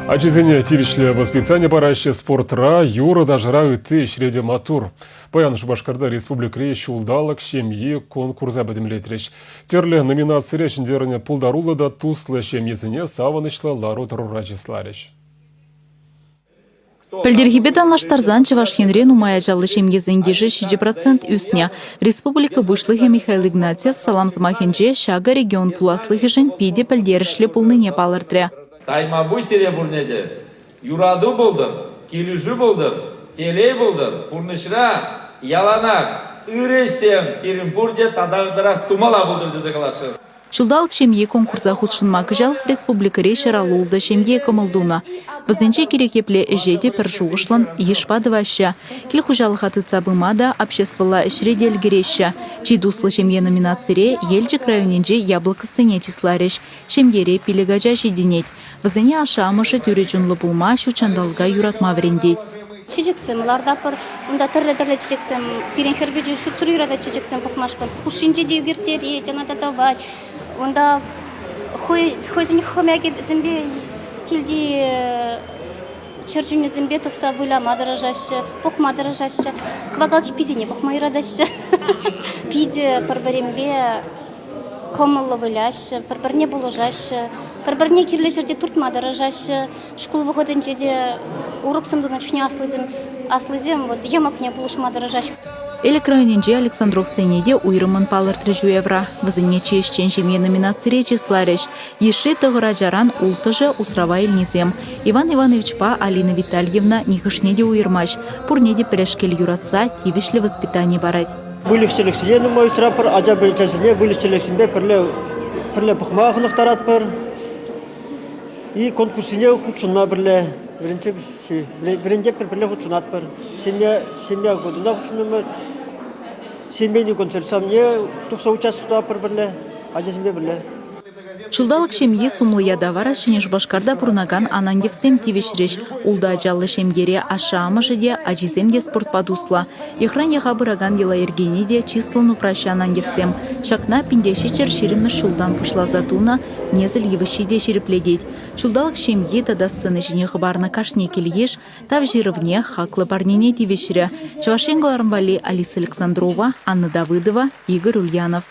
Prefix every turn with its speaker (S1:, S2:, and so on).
S1: Ачасене тивӗҫлӗ воспитани параҫҫӗ спортра, юрӑ-ташӑра ытти ӗҫре те маттур. Паян Шупашкарта республикӑри ҫулталӑк ҫемйи конкурса пӗтӗмлетрӗҫ. Тӗрлӗ номинацире ҫӗнтернӗ пултаруллӑ та туслӑ ҫемьесене савӑнӑҫлӑ лару-тӑрура чысларӗҫ.
S2: Пӗлтӗрхипе танлаштарсан Чӑваш Енре нумай ачаллӑ ҫемьесен йышӗ 7% ӳснӗ. Республика Пуҫлӑхӗ Михаил Игнатьев салам сӑмахӗнче ҫакӑ регион пуласлӑхӗшӗн питӗ пӗлтерӗшлӗ пулнине палӑртрӗ.
S3: Тайма пуҫ сире пурне те. Юрату пултӑр, килӗшӳ пултӑр, телей пултӑр, пурнӑҫра яланах ырӑ ӗҫсем пирӗн пурте тата ытларах тумалла пултӑр тесе каласшӑн.
S2: Ҫулталӑк ҫемйи конкурса хутшӑнма кӑҫал республикӑри 150 ҫемье кӑмӑл тунӑ. Вӗсенче кирек епле ӗҫе те пӗр шухӑшлӑн йышпа тӑваҫҫӗ. Кил хуҫалӑха тытса пыма та, обществӑлла ӗҫре те ӗлкӗреҫҫӗ. Чи туслӑ ҫемье номинацире Елчӗк районӗнчи Яблоковсене чысларӗҫ. Ҫемьере пилӗк ача ҫитӗнет. Вӗсене ашшӗ-амӑшӗ тӳрӗ чунлӑ пулма, ҫут ҫанталӑка юратма вӗрентет.
S4: Чечексем лартатпӑр. Унта тӗрлӗ-тӗрлӗ чечексем. Пирӗн хӗр пӗчӗ шутсӑр юратать чечексем пӑхмашкӑн. Хушшинче те ӳкерттерет, ӑна та тӑвать. Унта хӑй хӑйсен хӑмякӗсемпе килти чӗрчунӗсемпе тухса выляма тӑрӑшаҫҫӗ, пӑхма тӑрӑшаҫҫӗ. Кӑвакал чӗпписене пӑхма юратаҫҫӗ. Питӗ пӗр-пӗринпе кӑмӑллӑ выляҫҫӗ, пӗр-пӗрне пулӑшаҫҫӗ, пӗр-пӗрне кирлӗ ҫӗрте туртма тӑрӑшаҫҫӗ. Шкул вӑхӑтӗнче те уроксем тунӑ чухне аслисем, аслисем вот йӑмӑкне пулӑшма тӑрӑшаҫҫӗ.
S2: Элӗк районӗнчи Александровсене те уйрӑммӑн палӑртрӗҫ уявра. Вӗсене чи ӗҫчен ҫемье номинацире чысларӗҫ. Йышши тӑхӑр ачаран улттӑшӗ усрава илнисем. Иван Ивановичпа Алина Витальевна нихӑшне те уйӑрмасть, пурне те пӗрешкел юратса тивӗҫлӗ воспитани парать.
S5: Выльӑх-чӗрлӗхсене нумай усратпӑр, ача-пӑчасене выльӑх-чӗрлӗхсемпе пӗрле, пӗрле пӑхма хӑнӑхтаратпӑр. И конкурссене хутшӑнма пӗрле вӗрентсе вӗрентетпӗр, пӗрле хутшӑнатпӑр. Семья, семья годына хутшӑнтӑмӑр. Семейный концертсемне тухса участвоватпӑр пӗрле, ачасемпе пӗрле.
S2: Ҫулталӑк ҫемйи сумлӑ ята вара Ҫӗнӗ Шупашкарта пурӑнакан Ананьевсем тивӗҫрӗҫ. Ултӑ ачаллӑ ҫемьере ашшӗ-амӑшӗ те, ачисем те спортпа туслӑ. Йӑхран йӑха пыракан йӑла-йӗркене те чыслӑн упраҫҫӗ Ананьевсем. Ҫакна 1720-мӗш ҫултан пуҫласа тунӑ несӗл йывӑҫҫи те ҫирӗплетет. Ҫулталӑк ҫемйи тата сцена ҫине хӑпарнӑ кашни кил-йыш Тав ҫырӑвне, хаклӑ парнене тивӗҫрӗ. Чӑваш Ен кӑларӑм валли Алиса Александрова, Анна Давыдова, Игорь Ульянов.